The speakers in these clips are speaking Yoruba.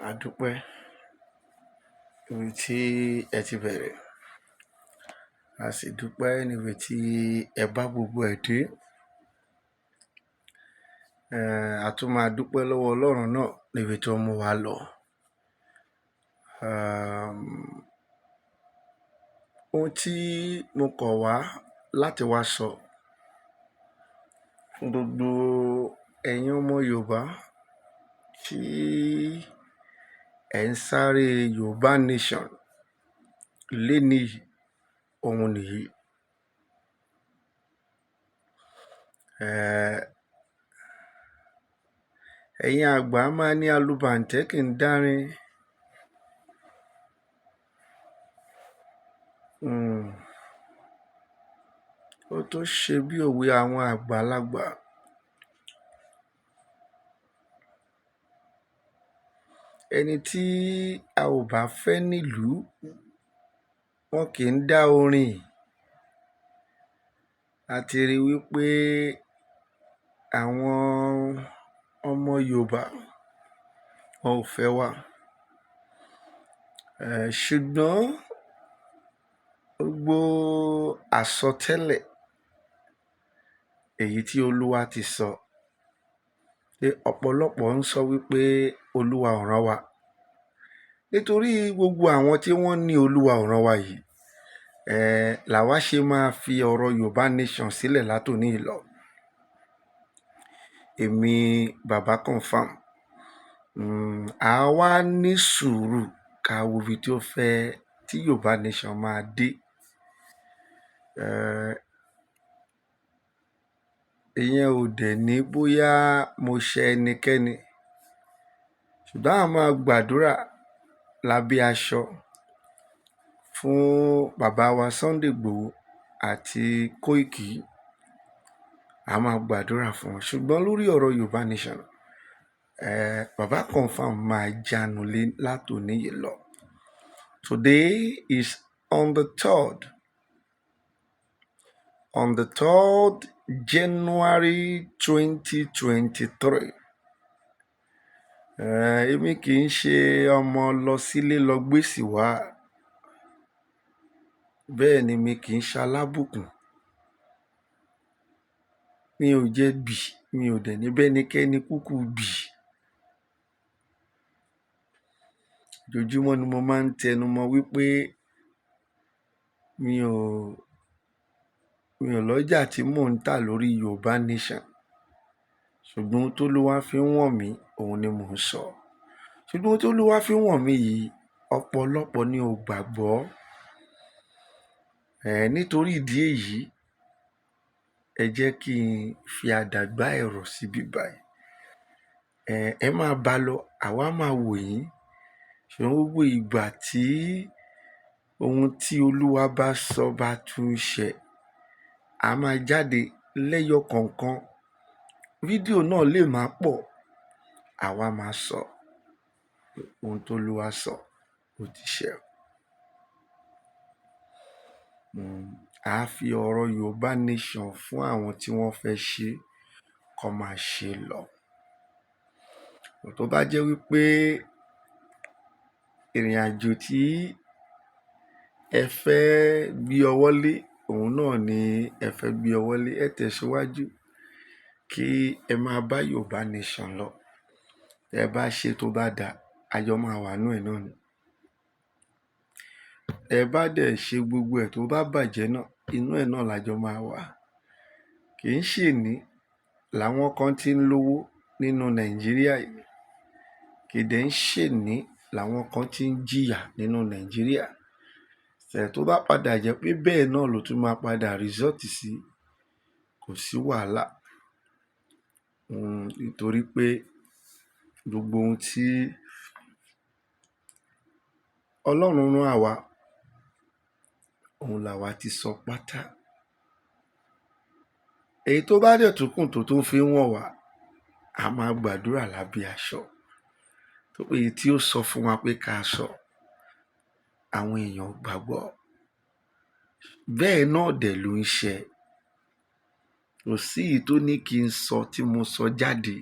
A dúpẹ́ níbi tí ẹ ti bẹ̀rẹ̀, a sì dúpẹ́ níbi tí ẹ bá gbogbo ẹ̀ dé. A tún máa dúpẹ́ lọ́wọ́ Ọlọ́run náà níbi tó mú wa lọ. Ohun tí mo kọ̀ wá láti wá sọ fún gbogbo ẹ̀yin ọmọ Yorùbá tí ẹ̀ ń sáré Yorùbá Nation lénìí yìí, òun nìyí. Ẹ̀yin àgbà máa ní alúbàǹtẹ́ kì í dárin. Ó tó ṣe bí òwe àwọn àgbàlagbà. Ẹni tí a ò bá fẹ́ nílùú, wọn kì í dá orin. A ti rí wípé àwọn ọmọ Yorùbá wọn ò fẹ́ wa. Ṣùgbọ́n gbogbo àsọtẹ́lẹ̀ èyí tí Olúwa ti sọ, pé ọ̀pọ̀lọpọ̀ ń sọ wípé Olúwa ò rán wa. Nítorí gbogbo àwọn tí wọ́n ní Olúwa ò rán wa yìí, làwa ṣe máa fi ọ̀rọ̀ Yorùbá Nation sílẹ̀ látòní lọ. Èmi bàbá confirm. Àwa ní sùúrù ká wo ibi tí ó fẹ́ tí Yorùbá Nation máa dé. Ìyẹn ò dẹ̀ ní bóyá mo ṣẹ ẹnikẹ́ni. Ṣùgbọ́n a máa gbàdúrà lábẹ́ aṣọ fún bàbá wa Sunday Igboho àti Koiki. A máa gbàdúrà fún wọn. Ṣùgbọ́n lórí ọ̀rọ̀ Yorùbá Nation, bàbá confirm máa jánu lé látòní yìí lọ. Today is on the 3rd. On the 3rd January 2023. Èmi kì í ṣe ọmọ lọ sílé lọ gbèsì wá. Bẹ́ẹ̀ ni mi kì í ṣalábùkún. Mi ò jẹ́ gbì, mi ò dẹ̀ ní bẹ́nikẹ́ni kúkú gbì. Ojoojúmọ́ ni mo máa ń tẹnu mọ́ wípé mi ò lọ́jà tí mò ń tà lórí Yorùbá Nation. Ṣùgbọ́n ohun tó Olúwa fi ń wọ̀n mí, òun ni mò ń sọ. Ṣùgbọ́n ohun tó Olúwa fi ń wọ̀n mí yìí, ọ̀pọ̀lọpọ̀ ni ò gbàgbọ́. Nítorí ìdí èyí, ẹ jẹ́ kí n fi àdàgbà ẹ̀rọ síbí báyìí. Ẹ máa bá lọ, àwa máa wò yín. Ṣùgbọ́n gbogbo ìgbà tí ohun tí Olúwa bá sọ bá tún ṣẹ, a máa jáde lẹ́yọ kọ̀ọ̀kan. Fídíò náà lè máa pọ̀, àwa máa sọ ohun tó Olúwa sọ, ó ti ṣẹ. A fi ọ̀rọ̀ Yorùbá Nation fún àwọn tí wọ́n fẹ́ ṣe kó máa ṣe lọ. Tó bá jẹ́ wípé ìrìnàjò tí ẹ fẹ́ gbé ọwọ́ lé, òun náà ni ẹ fẹ́ gbé ọwọ́ lé, ẹ tẹ̀síwájú kí ẹ máa bá Yorùbá Nation lọ. Ẹ bá ṣe tó bá dà, ayọ̀ máa wà nínú ẹ̀ náà ni. Ẹ bá dẹ̀ ṣe gbogbo ẹ̀ tó bá bàjẹ́ náà, inú ẹ̀ náà làjọ máa wà. Kì í ṣe ní làwọn kan tí ń lówó nínú Nàìjíríà yìí. Kì í dẹ̀ ń ṣe ní làwọn kan tí ń jìyà nínú Nàìjíríà. Ṣẹ̀ tó bá padà jẹ́ pé bẹ́ẹ̀ náà ló tún máa padà result sí, kò sí wàhálà. Nítorí pé gbogbo ohun tí Ọlọ́run rán àwa, òun làwa ti sọ pátá. Èyí tó bá dẹ̀ tún kù tó tún fi ń wọ̀n wá, a máa gbàdúrà lábẹ́ aṣọ. Tó pé èyí tí ó sọ fún wa pé ká sọ, àwọn èèyàn ò gbàgbọ́. Bẹ́ẹ̀ náà dẹ̀ ló ń ṣe. Kò sí èyí tó ní kí n sọ tí mo sọ jáde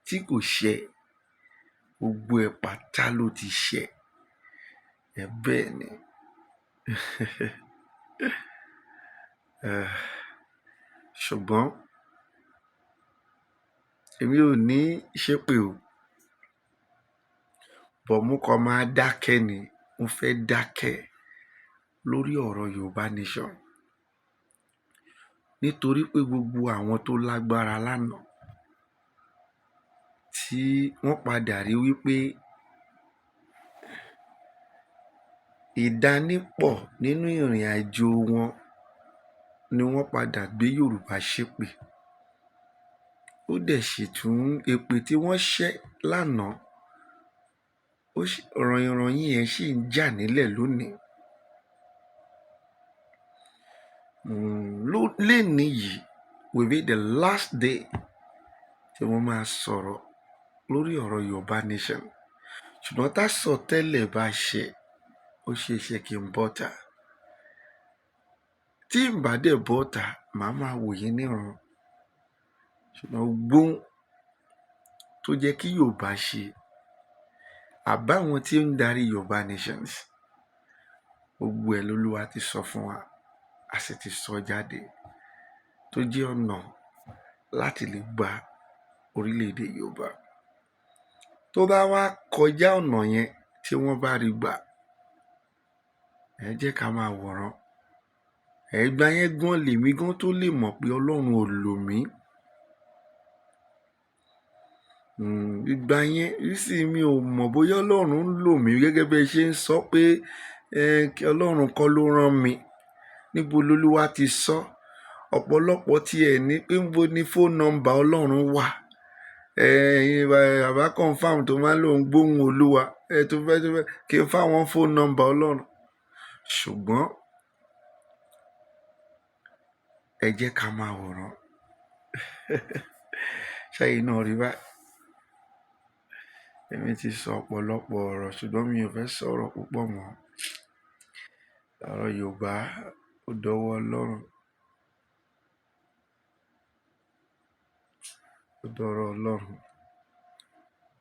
tí kò ṣẹ. Gbogbo ẹ̀ pátá ló ti ṣẹ. Ẹ bẹ́ẹ̀ ni. Ṣùgbọ́n èmi ò ní ṣépè o, but mo kàn máa dákẹ́ ni. Mo fẹ́ dákẹ́ lórí ọ̀rọ̀ Yorùbá Nation, nítorí pé gbogbo àwọn tó lágbára lánàá tí wọ́n padà rí wípé ìdánipọ̀ nínú ìrìn àjò wọn ni wọ́n padà gbé Yorùbá ṣépè. Ó dẹ̀ sì tún èpè tí wọ́n ṣẹ́ lánàá, ó sì rànyìnrànyìn ẹ̀ sì ń jà nílẹ̀ lónìí. Lénìí yìí will be the last day tí mo máa sọ̀rọ̀ lórí ọ̀rọ̀ Yorùbá Nation. Ṣùgbọ́n tá sọtẹ́lẹ̀ bá ṣẹ, ó ṣeé ṣe kí n bọ́ta. Tí n bá dẹ̀ bọ́ta, màá máa wò yín níran. Ṣùgbọ́n gbóhùn tó jẹ́ kí Yorùbá ṣe àbáwọn tí ń darí Yorùbá Nations, gbogbo ẹ̀ lolúwa ti sọ fún wa, a sì ti sọ jáde, tó jẹ́ ọ̀nà láti lè gba orílẹ̀-èdè Yorùbá. Tó bá wá kọjá ọ̀nà yẹn tí wọ́n bá rí gbà, ẹ jẹ́ ká máa wòran. Ẹ̀gbà yẹn gan lèmi gan tó lè mọ̀ pé Ọlọ́run ò lò mí. Ìgbà yẹn sì mi ò mọ̀ bóyá Ọlọ́run ń lò mí gẹ́gẹ́ bí ẹ ṣe ń sọ pé kí Ọlọ́run kọ́ ló rán mi. Níbo lolúwa ti sọ? Ọ̀pọ̀lọpọ̀ tí ẹ ní pé níbo ni phone number Ọlọ́run wà. Ẹ̀yin bàbá confirm tó máa ń lò ń gbóhùn Olúwa. Ẹ tó fẹ́ kí n fáwọn phone number Ọlọ́run. Ṣùgbọ́n ẹ jẹ́ ká máa wòran. Ṣẹ́yìn náà rí báyìí. Èmi ti sọ ọ̀pọ̀lọpọ̀ ọ̀rọ̀, ṣùgbọ́n mi ò fẹ́ sọ̀rọ̀ púpọ̀ mọ́. Ọ̀rọ̀ Yorùbá ó dọwọ́ Ọlọ́run. Ó dọ̀rọ̀ Ọlọ́run.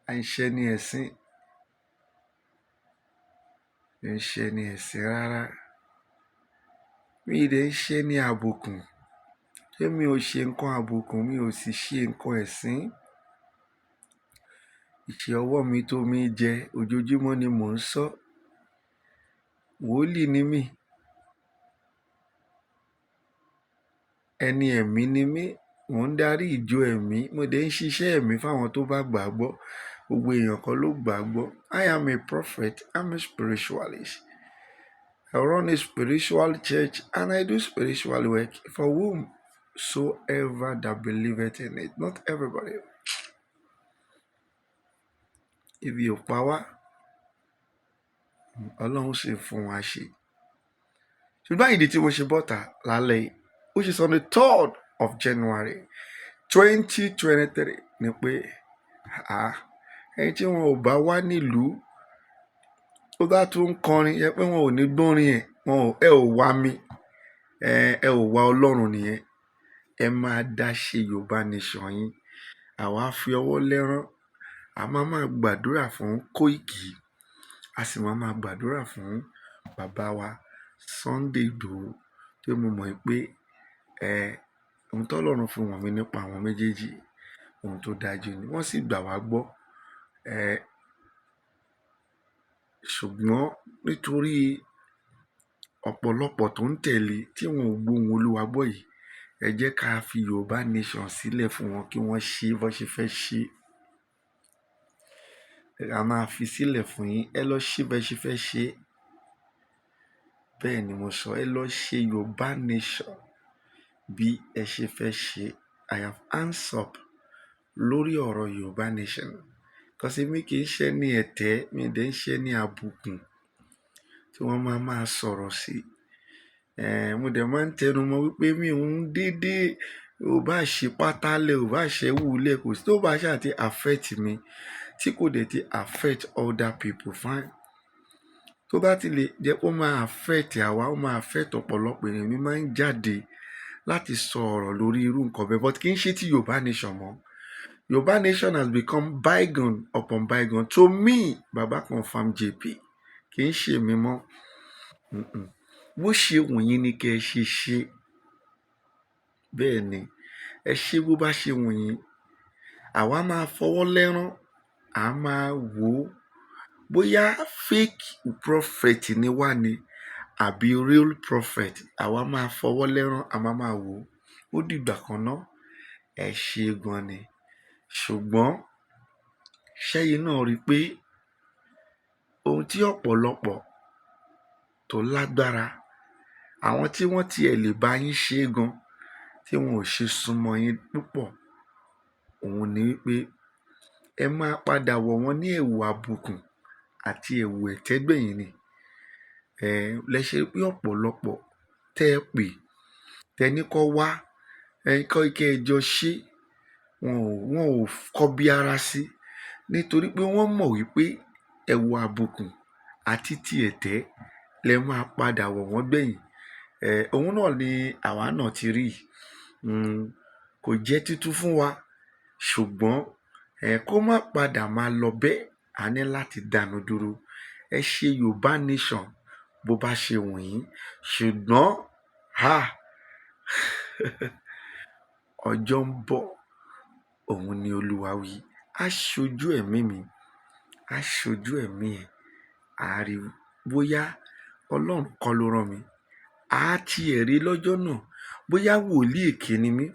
À ń ṣe ní ẹ̀sìn. Ń ṣe ní ẹ̀sìn rárá. Mi ì dẹ̀ ń ṣe ní àbùkù. Ṣé mi ò ṣe nǹkan àbùkù, mi ò sì ṣe nǹkan ẹ̀sín. Iṣẹ́ ọwọ́ mi tó mi jẹ, ojoojúmọ́ ni mò ń sọ. Wòlíì ni mí. Ẹni ẹ̀mí ni mí. Mò ń darí ìjọ ẹ̀mí. Mo dẹ̀ ń ṣiṣẹ́ ẹ̀mí fáwọn tó bá gbàgbọ́. Gbogbo èèyàn kọ́ ló gbàgbọ́. I am a prophet. I'm a spiritualist. I run a spiritual church and I do spiritual work for whomsoever that believeth in it. Not everybody. Ibi ò pa wá. Ọlọ́run sì fún wa ṣe. Ṣùgbọ́n ìdí tí mo ṣe bọ́ta lálẹ́ yìí, which is on the 3rd of January 2023, ni pé ẹni tí wọn ò bá wá nílùú tó bá tún ń kọrin yẹ pé wọn ò ní gbórin ẹ̀, wọn ò, ẹ ò wá mi, ẹ ò wá Ọlọ́run nìyẹn. Ẹ máa dá ṣe Yorùbá Nation yín. Àwa fi ọwọ́ lẹ́rán. A máa máa gbàdúrà fún Kóìkì. A sì máa máa gbàdúrà fún bàbá wa Sunday Igboho, tí mo mọ̀ pé ohun tó Ọlọ́run fi wọ̀n mí nípa àwọn méjèèjì, ohun tó dájú ni. Wọ́n sì gbà wá gbọ́. Ṣùgbọ́n nítorí ọ̀pọ̀lọpọ̀ tó ń tẹ̀lé tí wọn ò gbóhùn Olúwa gbọ́ yìí, ẹ jẹ́ ká fi Yorùbá Nation sílẹ̀ fún wọn kí wọ́n ṣe bó ṣe fẹ́ ṣe. A máa fi sílẹ̀ fún yín. Ẹ lọ ṣe bó ṣe fẹ́ ṣe. Bẹ́ẹ̀ ni mo sọ. Ẹ lọ ṣe Yorùbá Nation bí ẹ ṣe fẹ́ ṣe. I have hands up lórí ọ̀rọ̀ Yorùbá Nation. Because èmi kì í ṣe ní ẹ̀tẹ́, mi dẹ̀ ń ṣe ní àbùkù tí wọ́n máa máa sọ̀rọ̀ sí. Mo dẹ̀ máa ń tẹnu mọ́ wípé mi ò ń dédé, ò bá ṣe pátá lẹ̀, ò bá ṣe wú lẹ̀, kò sí tó bá ṣe àti affect mi, tí kò dẹ̀ ti affect other people, fine. Tó bá ti lè jẹ́ pé ó máa affect àwa, ó máa affect ọ̀pọ̀lọpọ̀ ènìyàn, mi máa ń jáde láti sọ ọ̀rọ̀ lórí irú nǹkan bẹ́ẹ̀. But kì í ṣe tí Yorùbá Nation mọ́. Yorùbá nation has become bygone upon bygone to me. Baba Confam JP kì í ṣe mi mọ́. Bó ṣe wù yín ni kẹ́ ẹ ṣe ṣe. Bẹ́ẹ̀ ni, ẹ ṣe bó bá ṣe wù yín. Àwa máa fọwọ́ lẹ́rán, à máa wò ó bóyá fake prophet ni wá ni àbí real prophet. Àwa máa fọwọ́ lẹ́rán, a máa máa wò ó. Ó dìgbà kan ná. Ẹ ṣe gan ni. Ṣùgbọ́n ṣẹ́yìn náà rí i pé ohun tí ọ̀pọ̀lọpọ̀ tó lágbára, àwọn tí wọ́n tiẹ̀ lè bá yín ṣe é gan, tí wọn ò ṣe súnmọ́ yín púpọ̀, òun ni wípé ẹ máa padà wọ̀ wọ́n ní ẹ̀wù àbùkù àti ẹ̀wù ẹ̀tẹ́ gbẹ̀yìn ni. Lẹ ṣe pé ọ̀pọ̀lọpọ̀ tẹ́ ẹ pè, tẹ ní kó wá, ẹ kọ́ kẹ́ ẹ jọ ṣe, wọn ò kọbi ara sí, nítorí pé wọ́n mọ̀ wípé ẹ̀wù àbùkù àti ti ẹ̀tẹ́ lẹ máa padà wọ̀ wọ́n gbẹ̀yìn. Òun náà ni àwa náà ti rí yìí. Kò jẹ́ tuntun fún wa, ṣùgbọ́n kó má padà máa lọ bẹ́ẹ̀, a ní láti dánu dúró. Ẹ ṣe Yorùbá nation bó bá ṣe wù yín, ṣùgbọ́n ha, ọjọ́ ń bọ̀, òun ni Olúwa wí. Á ṣojú ẹ̀mí mi, á ṣojú ẹ̀mí ẹ̀, á rí bóyá Ọlọ́run kọ́ ló rán mi. Á tiẹ̀ rí lọ́jọ́ náà bóyá wòlíì èké ni mí.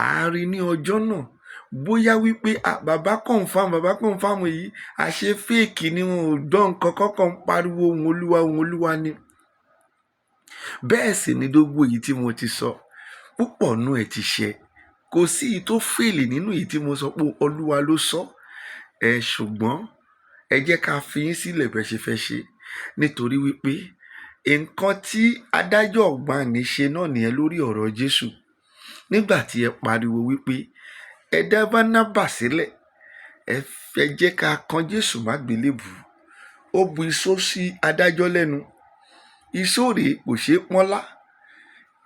Á rí ní ọjọ́ náà bóyá wípé bàbá Confam, bàbá Confam yìí, àṣé fake ni, wọn ò gbọ́ nǹkan kọ́kọ́ ń pariwo ohun Olúwa, ohun Olúwa ni. Bẹ́ẹ̀ sì ni gbogbo èyí tí mo ti sọ, púpọ̀ nú ẹ̀ ti ṣẹ. Kò sí èyí tó fail nínú èyí tí mo sọ pé Olúwa ló sọ. Ẹ ṣùgbọ́n ẹ jẹ́ ká fi yín sílẹ̀ bẹ́ẹ̀ ṣe fẹ́ ṣe, nítorí wípé nǹkan tí adájọ́ ọ̀gbani ṣe náà nìyẹn lórí ọ̀rọ̀ Jésù. Nígbà tí ẹ pariwo wípé ẹ dá Bánábà sílẹ̀, ẹ fẹ́ jẹ́ ká kan Jésù mágbélébùú, ó bu isó sí adájọ́ lẹ́nu. Isó rèé, kò ṣeé pọ́nlá.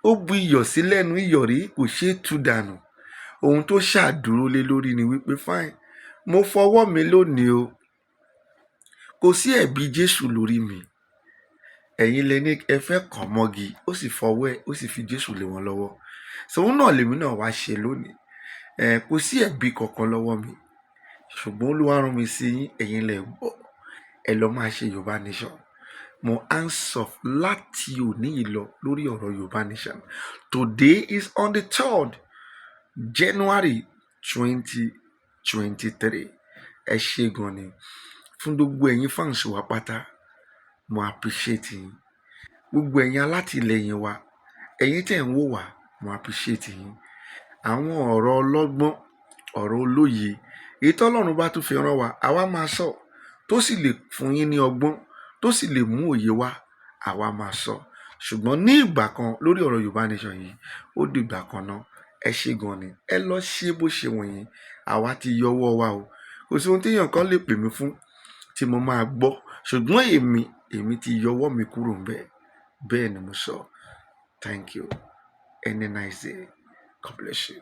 Ó bu iyọ̀ sí lẹ́nu, iyọ̀ rèé, kò ṣeé tú dànù. Ohun tó ṣàdúró lé lórí ni wípé fine, mo fọwọ́ mi lónìí o, kò sí ẹ̀bi Jésù lórí mi. Ẹ̀yin lẹ ní ẹ fẹ́ kàn mọ́gi, ó sì fọwọ́ ẹ̀, ó sì fi Jésù lé wọn lọ́wọ́. Sòun náà lèmi náà wá ṣe lónìí. Ẹ kò sí ẹ̀bi kankan lọ́wọ́ mi, ṣùgbọ́n Olúwa rán mi sí yín, ẹ̀yin lẹ gbọ́. Ẹ lọ máa ṣe Yorùbá nation. Mo hands off láti òní yìí lọ lórí ọ̀rọ̀ Yorùbá nation. Today is on the 3rd January 2023. Ẹ ṣé gan ni fún gbogbo ẹ̀yin fans wa pátá, mo appreciate yín. Gbogbo ẹ̀yin alátìlẹyìn wa, ẹ̀yin tẹ̀ ń wò wá, mo appreciate yín. Àwọn ọ̀rọ̀ ọlọ́gbọ́n, ọ̀rọ̀ olóye, èyí tọ́lọ́run bá tún fi rán wa, àwa máa sọ, tó sì lè fún yín ní ọgbọ́n, tó sì lè mú òye wá, àwa máa sọ. Ṣùgbọ́n ní ìgbà kan lórí ọ̀rọ̀ Yorùbá nation yìí, ó dìgbà kan náà. Ẹ ṣé gan ni. Ẹ lọ ṣe bó ṣe wù yín. Àwa ti yọwọ́ wa o. Kò sí ohun tí èèyàn kan lè pè mí fún tí mo máa gbọ́, ṣùgbọ́n èmi ti yọwọ́ mi kúrò ńbẹ̀. Bẹ́ẹ̀ ni mo sọ. Thank you. Any nice day. God bless you.